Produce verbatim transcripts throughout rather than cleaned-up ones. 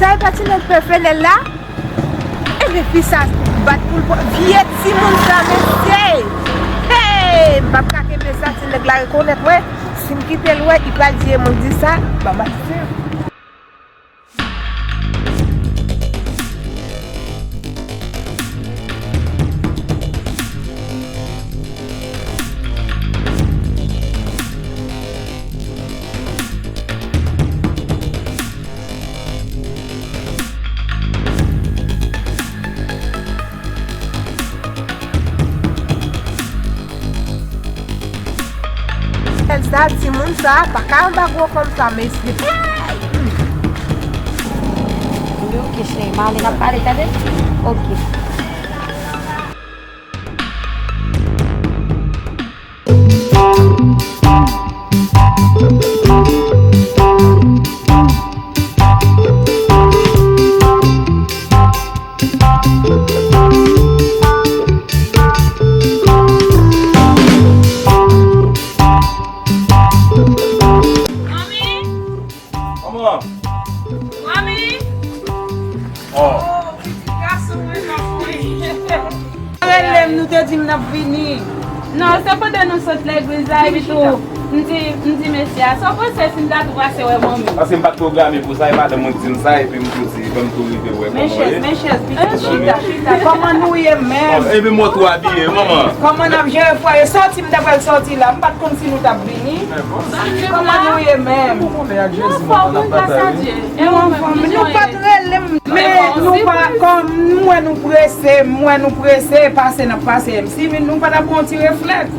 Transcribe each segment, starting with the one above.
Sa e pa ti nèg pè fenèl la? Ebyen fi sa bat pou l pran vye timoun sa mesye. Hey! M p ap ka kenbe sa, ti nèg la rekonèt mwen. Si m kite l wè, li pral di e mwen k di sa. Ban m al di. Sa timoun sa pa ka anba gwo kòm sa mesye. Hey! Ok cheri, m ale n ap pale tande. Ok. Manmi! Manman! Manmi! Oh! Oh, pitit gason mwen nan mouri. Rele m, nou te di m n ap vini. Non, se pandan nou sot legliz la, epi tou, m di, m di mesye a, sa w panse si m ta tou pase wè manmi? Paske m pa t pwograme pou sa, e madanm mwen k di m sa, epi m tou di, ban m tou rive wè kòman w ye. Men chèz, men chèz, pitit, chita, chita. Kòman nou ye menm? Epi mwen tou abiye, manman. Kòman n ap jere fwaye? Sòti m ta pral sòti la, m pa t konn si nou t ap vini. Kòman nou ye menm? Ou konnen ak Jezi, manman, n ap batay, wi. Nou anfòm, nou pa t rele m. Men nou pa, kòm m wè nou prese, m wè nou prese, pase n ap pase. M si vin, nou pa t ap gon ti reflèks.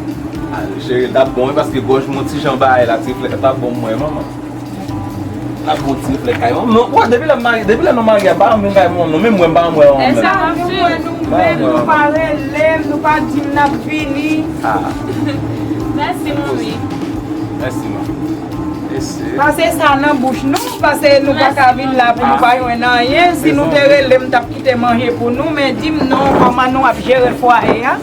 Ah, cheri, l t ap bon, wi, paske gòj mwen ti jan bagay la, ti reflèks la t ap bon mwen, manman. L t ap gon ti reflèks kay manman. Mwen, depi lè m marye, depi lè nou marye, m pa janm vin kay manman, non, menm mwen, m pa janm wè manman. Sa m ap di w, nou menm, nou pa rele m, nou pa di m n ap vini. Ah. Mèsi, manmi. Mèsi, manmi. Mèsi. Pase sa nan bouch nou, pase nou pa ka vin la pou nou pa jwenn anyen. Si nou te rele m, m t ap kite manje pou nou, men di m non, kòman nou ap jere fwaye a?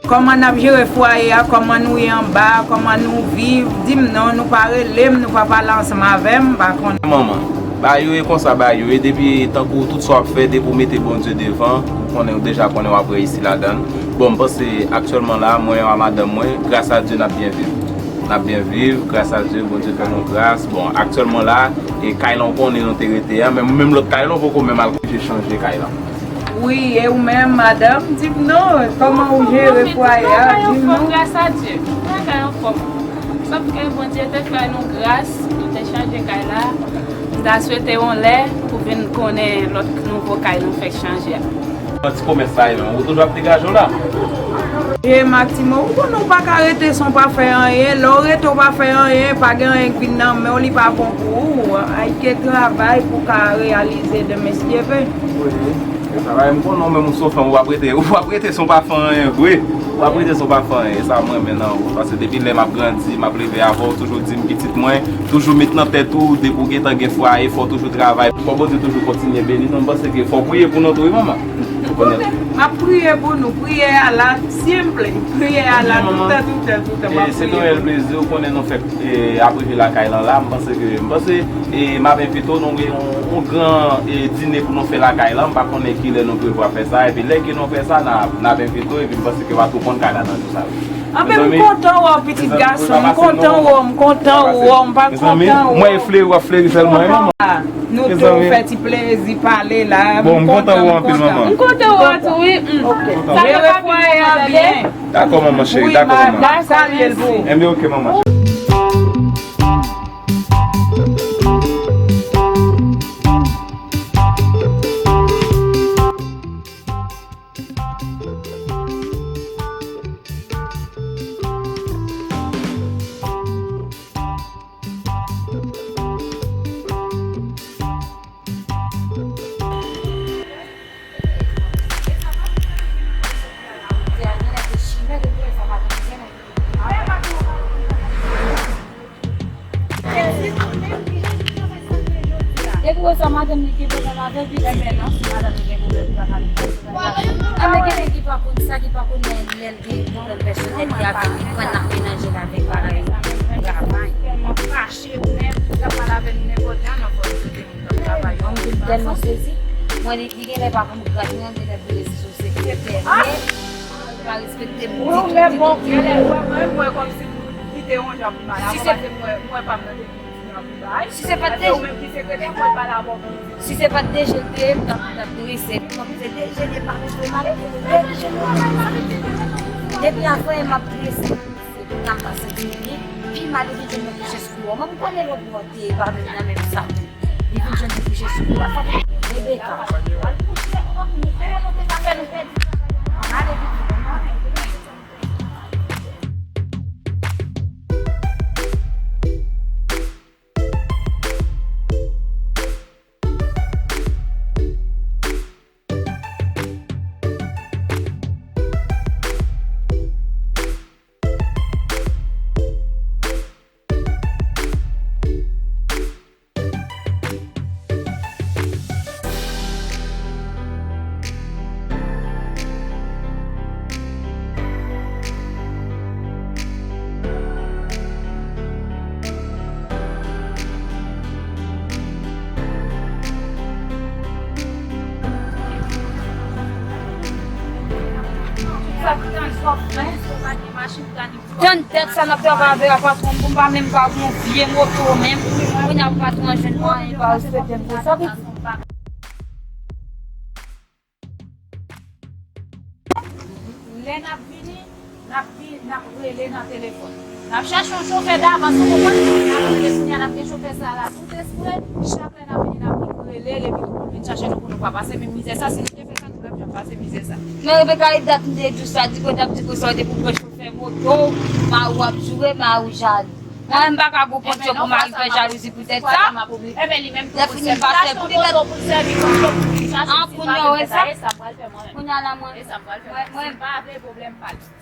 Kòman n ap jere fwaye a? Kòman nou ye anba? Kòman nou viv? Di m non, nou pa rele m, nou pa pale ansanm avè m, m pa konnen. Manman, bagay yo ye konsa, bagay yo ye, depi tankou tout sa w ap fè, depi w mete Bondye devan, ou konnen, ou deja konnen w ap reyisi ladan l. Bon, m panse aktyèlman la, mwen a madanm mwen, gras a Dye, n ap byen viv. N ap byen viv, gras a Dye, Bondye fè nou gras. Bon, aktyèlman la, e kay la w konnen nou te rete a, men menm lòt kay la, w poko menm al kote chanje kay la. Wi, e ou menm, madanm, di m non, kòman ou jere fwaye a, di m non. Gras a Dye, tout bagay anfòm. Sòf ke Bondye te fè nou gras, nou te chanje kay la. M ta swete yon lè pou vin konnen lòt nouvo kay nou fèk chanje a. Nan ti komès sa yo menm, ou toujou ap degaje w la? Jem ak ti mo, ou konnen w pa ka rete san w pa fè anyen. Lè w rete w pa fè anyen, pa gen anyen k vin nan men w, li pa bon pou ou. Ay ke travay pou w ka reyalize demen, si Dye vle. Wi, e travay m konnen w menm ou se yon fanm, ou p ap rete, ou p ap rete san w pa fè anyen vre. Ou p ap rete san w pa fè anyen, e sa m renmen nan ou. Paske depi lè m ap grandi, m ap leve avè w, toujou di m pitit mwen, toujou met nan tèt ou, depi w gentan gen fwaye, fò w toujou travay. Fò Bondye toujou kontinye beni nou. M panse ke fò w priye pou nou tou, wi, manman. M ap priye pou nou. Priyè a la, simple. Priyè a la, toutan, toutan, toutan, m ap priye pou nou. Se yon rèl plezi, ou konnen nou fè, e, ap rive lakay lan la. M panse ke, m panse, e, m ap envite w, nou gen yon, yon gran, e, dine pou nou fè lakay lan. M pa konnen kilè nou prevwa fè sa. Epi lè ke nou fè sa, n a, n ap envite w, epi m panse ke w a tou konn kay la nan jou sa yo. Anben, m kontan wè w, pitit gason. M kontan wè w, m kontan wè w, m pa kontan wè w. Mwen e fleri, w ap fleri sèlman, wi, manman. Nou tou fè ti plezi pale la. Bon, m kontan wè w anpil, manman. M kontan wè w tou, wi. Jere fwaye a byen. Dakò, manman cheri, dakò, manman. Salye l pou ou. Enben, ok, manman cheri. Depi w wè sa madanm li gen pwoblèm avè l, pitit. Enben non, si madanm li gen pwoblèm, li pa ka vin fè sa. Enben gen nèg ki pa konn sa, ki pa konn lè, lè l gen pwoblèm pèsonèl li avè l, li pran l ap melanje l avèk bagay travay. Tèlman fache ou menm, l ap pale avè nou nenpòt jan, non, fò nou soti moun k ap travay yo. Tèlman sezi, mwen li, li genlè pa konn gad mwen, genlè vle sou sekretè, men li pa respekte m ditou, ditou, ditou. Ou menm, bon, genlè, mwen, mwen, mwen kòmsi m kite yon jan pou m al avan, paske mwen, mwen pa m nan depi m ti nan pou bay. Si se pa t deje, ou menm ki sekretè, mwen pale avè w pou di. Si se pa t deje l te ye, m t ap, m t ap drese l. Mwen se deje l ye, pa bezwen m ale, deje l mwen al. Depi avan, m ap drese l. Se pou ta m pa santi m byen, pi mal li vin jwenn yon kouche sou kou an. Mwen, m konnen lòt bò te pa menm nan menm sa tou. Li vin jwenn yon kouche sou kou a. Fòk Rebecca. Ann ale vit. Tann tèt sa n ap travay avè a patwon m pou m pa menm pa gon vye moto menm. Kounye a patwon an jwenn mwayen pa respekte m pou sa. Lè n ap vini, n ap vin, n ap rele nan telefòn. N ap chache yon chofè davans, ou konprann? N ap rele kounye a, n ap gen chofè sa la tout espre. Chak lè n ap vini, n ap vin rele l, epi tout moun vin chache nou pou nou pa pase menm mizè sa. Si nou te fè sa, nou t ap janm pase mizè sa. Men Rebecca, e dat m te di w sa, di konn ap di konsa, w te pou pran chofè moto, mari w ap joure, mari w jalou. Mwen menm m pa ka gon kont pou mari fè jalouzi poutèt sa. Lè fini m pase pou li mèt. An kounye a, w wè sa? Kounye a la mwen, mwen, mwen,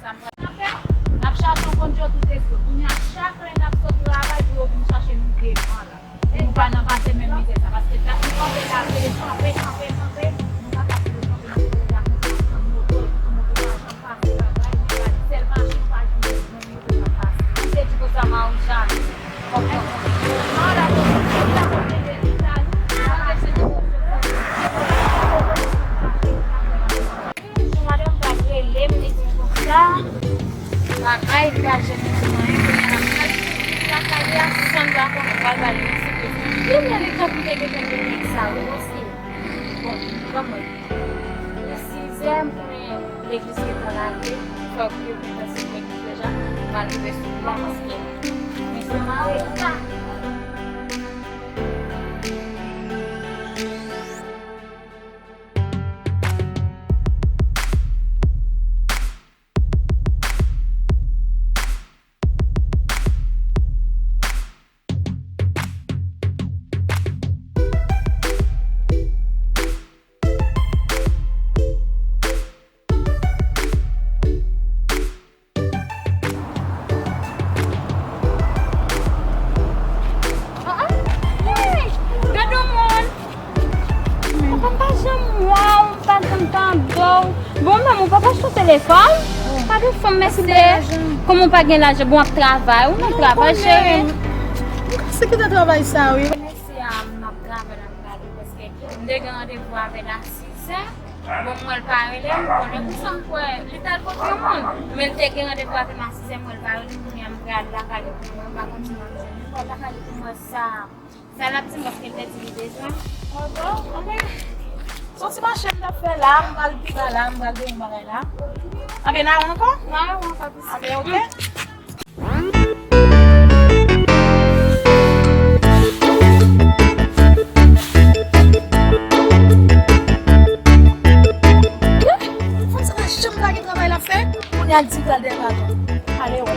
Sa m pral fè. N ap chache yon kondyo tout espri. Kounye a, chak lè n ap sot travay pou yo vin chache nou devan la. Pou nou pa nan pase menm mizè sa. Paske dat nou kanpe la, rele kanpe, kanpe, kanpe. Nou pa ka rele kanpe, nou rele la konsa, moto, moto pa janm pase, bagay, men gade, sèl machin pa janm vin. Mwen te di konsa, mari w jalou. Kòm nan. Yon madanm t ap rele m, li di m konsa, bagay, li pa janm di m anyen, kounye a l ap pral lakay li a, san l pa konnen, pral ba li yon sipriz. Li menm li tankou te gentan gen nèg sa, wi, mesye. Bon, ban mwen. Li sizè, m konnen legliz gentan lage, fòk yo gentan sot legliz deja, m al rive sou li la, paske misye mare. Ah, ah. Hey! Gade yon moun! Papa, m pa janm wè w, m pa janm tande w. Bon, manman, w pa achte yon telefòn? Gade yon fanm, mèsi de. Kòman w pa gen lajan? Bon, w ap travay, ou nan travay, cheri. M ka se kite travay sa, wi. Mèsi a, m ap travay, m ap gade, paske m te gen randevou avè l a sizè. Bon, m wè l pa rele m, bon, lè konsa m kwè li t al kote yon moun. Men l te gen randevou avè m a sizè, m wè l pa rele m, kounye a m pral lakay li pou mwen, m pa konn si m ap jwenn li, m pral lakay li pou m wè sa, sa l ap di m, paske l te di li bezwen. Bon, anben, se yon ti mache m t ap fè la, m pral pi ba la, m pral veye yon bagay la. Anben, n a wè ankò? N a wè ankò, pis. Anben, oke. Fon sa la janm lage travay l ap fè. Kounye a l di l pral dèyè patwon. Ale wè.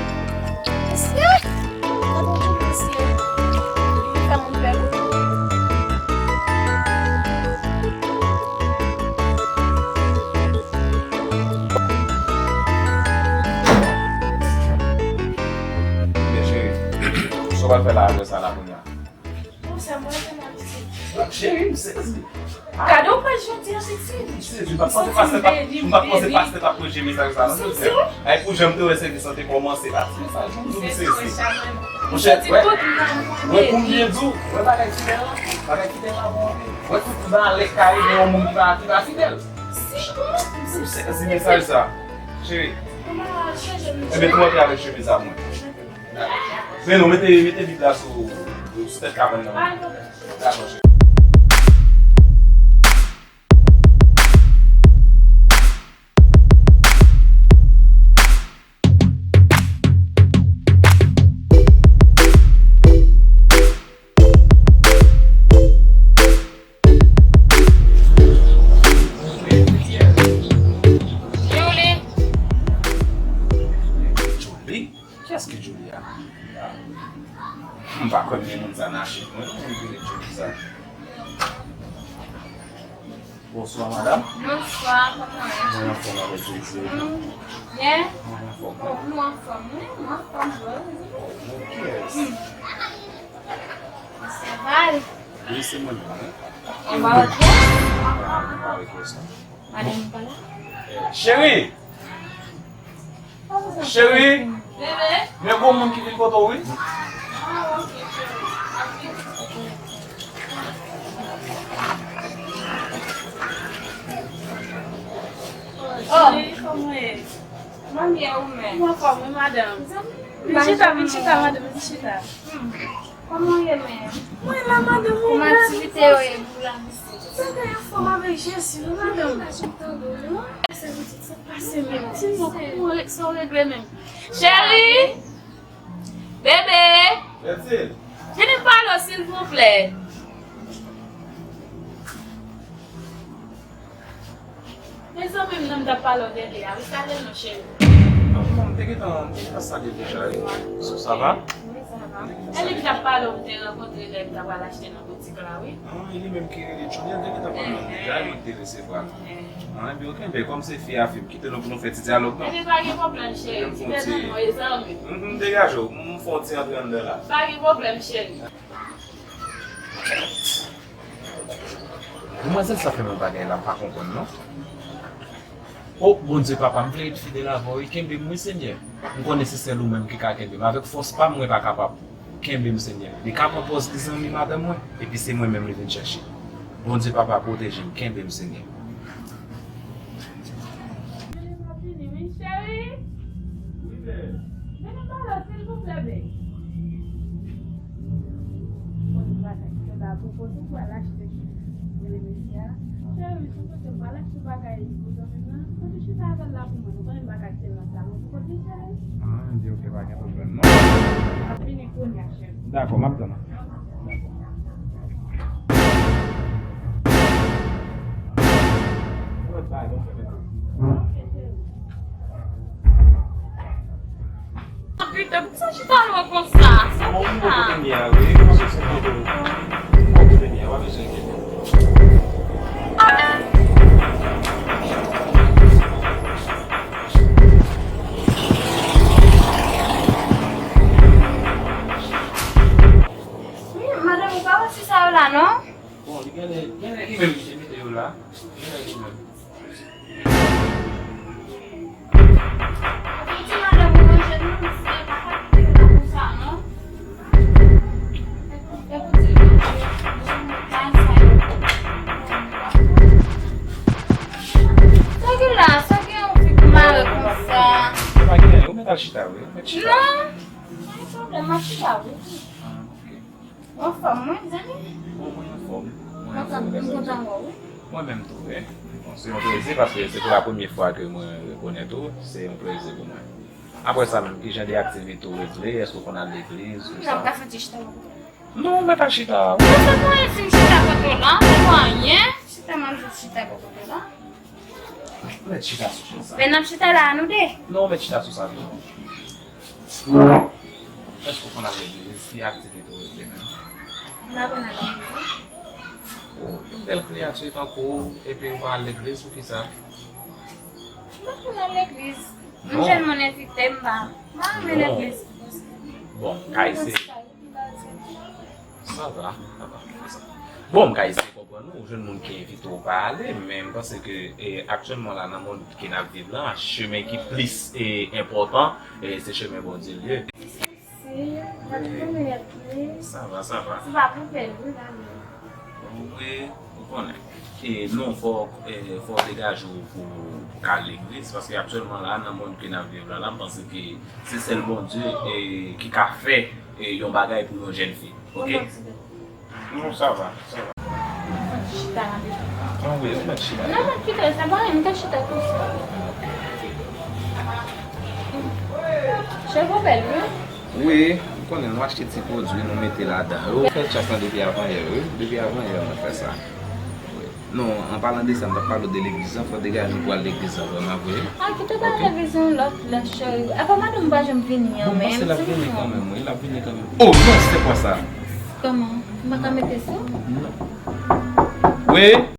Mesye! Gade yon jèn mesye. Li fè moun pè wi. Men cheri, sa w pral fè la apre sa la kounye a? Bon, sè m pral fè m al isit. Cheri, m sezi. Gade w pa janti avèk Sylvie. M sezi, m pa t panse pastè t ap, m pa t panse pastè t ap pwoche mesaj sa non jodi a. Ay, pou jan m te wè sèvis lan te kòmanse la, ti mesaj, m di m sezi. Monchè, wè, wè pou m byen di w, wè bagay fidèl la, bagay fidèl la bon anpil. Wè tout valè k ka rive yon moun ki pa, ki pa fidèl. M sezi mesaj sa. Cheri. Ebyen, tou antre avèk chemiz sa pou mwen. Men non, mete, mete Bib la sou, sou tèt kabann nan. Dakò, cheri. Julie. Kiyès ki Julie a? M pa kwè m gen moun sa nan achit mwen non, moun ki rele Julie sa. Bonswa, madanm. Bonswa, kòman w ye? Mwen anfòm avèk Jezi. Byen? Mwen anfòm. Oh, nou anfòm, wi. Nou anfòm, wi. Oh, kiyès? Sa va? Wi, se mwen menm, wi. Ou pa wè kiyès? Ah, mwen pa wè kiyès non. Madanm pa la? Cheri! Cheri, men gwo moun ki vin kote w wi. Oh, kòman w ye? Mwen byen, ou menm? Mwen anfòm wi, madanm. Vin chita, vin chita, madanm, vin chita. Kòman w ye menm? Mwen la, madanm, ou menm? Kòman aktivite yo ye pou la? Bagay anfòm avèk Jezi wi, madanm. Sa pase menm. Sinon, kòman w re-, sa w regle menm? Cheri! Bebe! Vini pale w, silvouplè. Mezanmi, m nan m t ap pale w de li a wi, salye l non cheri. Non, m te gentan, m te gentan salye l deja wi. Sa va? Wi, sa va. E li m t ap pale w, m te rankontre lè m t ap al achte nan boutik la wi. Ah, e li menm ki rele Junior, m te gentan konn non l deja, e mwen ki te resevwa l. Ah, ebyen, oke, ben, kòm se fi a fi, m kite nou pou nou fè ti dyalòg non. Ebyen, pa gen pwoblèm, cheri. Ti pèzan nou, e zanmi. M, m degaje w, m fè yon ti antre anndan la. Pa gen pwoblèm, cheri. Demwazèl sa fè m yon bagay la m pa konprann non. O Bondye papa, m vle ret fidèl avè w wi, kenbe m wi Senyè. M konnen se sèl ou menm ki ka kenbe m, avèk fòs pa m mwen pa kapab. Kenbe m Senyè. Li ka pran pòz li zanmi madanm mwen, epi se mwen menm li vin chèche. Bondye papa pwoteje m, kenbe m Senyè. Vini, m ap vini wi, cheri. Vini pale w, silvouplè, babe. Bon, bagay ki te ba pwopoze pou al achte. Rele mesye a. Cheri, se kote m pral achte bagay pou zanmi m nan. Kote chita avè l la pou mwen. Nou konnen m pa ka kite l nan salon. Kote cheri? Ah, m di, oke, pa gen pwoblèm non. M ap vini kounye a, cheri. Dakò, m ap tann. Dakò. Pita, pou sa chita lwen konsa? Sa ki sa? Wi, madanm, ou pa wè ti sa yo la, non? Bon, li genlè, genlè li menm ki te mete yo la. Genlè li menm. Epi ti madanm ou ranje nou, misye pa ka kite yo la konsa, non. Epi ti madanm ou ranje sa yo. Sa gen la, sa gen yon fi ki mare konsa. Se pa gen anyen, ou mèt al chita, wi. Ou mèt chita. Non, pa gen pwoblèm, m ap chita, wi. Ah, ok. Ou anfòm, wi, zanmi? Bon, mwen anfòm. Mwen anfòm, m kontan wè w, wi. Mwen menm tou, wi. Bon, se yon plezi paske se pou la premye fwa ke mwen rekonèt ou. Se yon plezi pou mwen. Apre sa menm, ki jan de aktivite ou regle? Èske ou konn al legliz, tout sa? M ap ka fè ti chita bò kote w la. Non, ou mèt al chita. Ou pa fè anyen si m chita kote w la, m pa fè anyen. Chita, m ap jis chita bò kote w la. Ou mèt chita sou chèz sa. Men n ap chita la, nou de. Non, ou mèt chita sou sa tou. Èske ou konn al legliz? Ki aktivite ou regle menm? M pa konn al legliz, non. Oh, yon bèl kreyati tankou w, epi ou pa al legliz, poukisa? M pa konn al legliz. Non. M jwenn moun envite m, m pa, m pa renmen legliz. Bon, kay se Sa va, sa va, sa va. Bon, m ka eseye konprann ou, ou jwenn moun ki envite w pa ale, men m panse ke e, aktyèlman la, nan mond ke n ap viv la, chemen ki plis e, enpòtan, e, se chemen Bondye l ye. Sa va, sa va. Wi, ou konnen. E non, fò, e, fò w degaje w pou, pou ka al legliz, paske aktyèlman la, nan mond ke n ap viv la, la, m panse ke se sèl Bondye e, ki ka fè e, yon bagay pou yon jèn fi. Ok? Non, sa va, sa va. Chita la. An wi, ou mèt chita. Non, mwen kite sa, bon, mwen ka chita konsa. Cheve w bèl, wi. Wi, ou konnen nou achte ti pwodui, nou mete ladan yo. Fè tchak lan depi avanyè, wi. Depi avanyè mwen fè sa. Wi. Non, an palan de sa, m t ap pale w de legliz lan, fò w degaje w pou al legliz lan vrèman vre. Ah, kite w pale legliz lan lòt lè, cheri. Apa madanm pa janm vini an menm? Bon, m panse l ap vini kanmenm, wi, l ap vini kanmenm. Oh non, se kwa sa? Kòman? M pa ka mete sou? Non. Wi.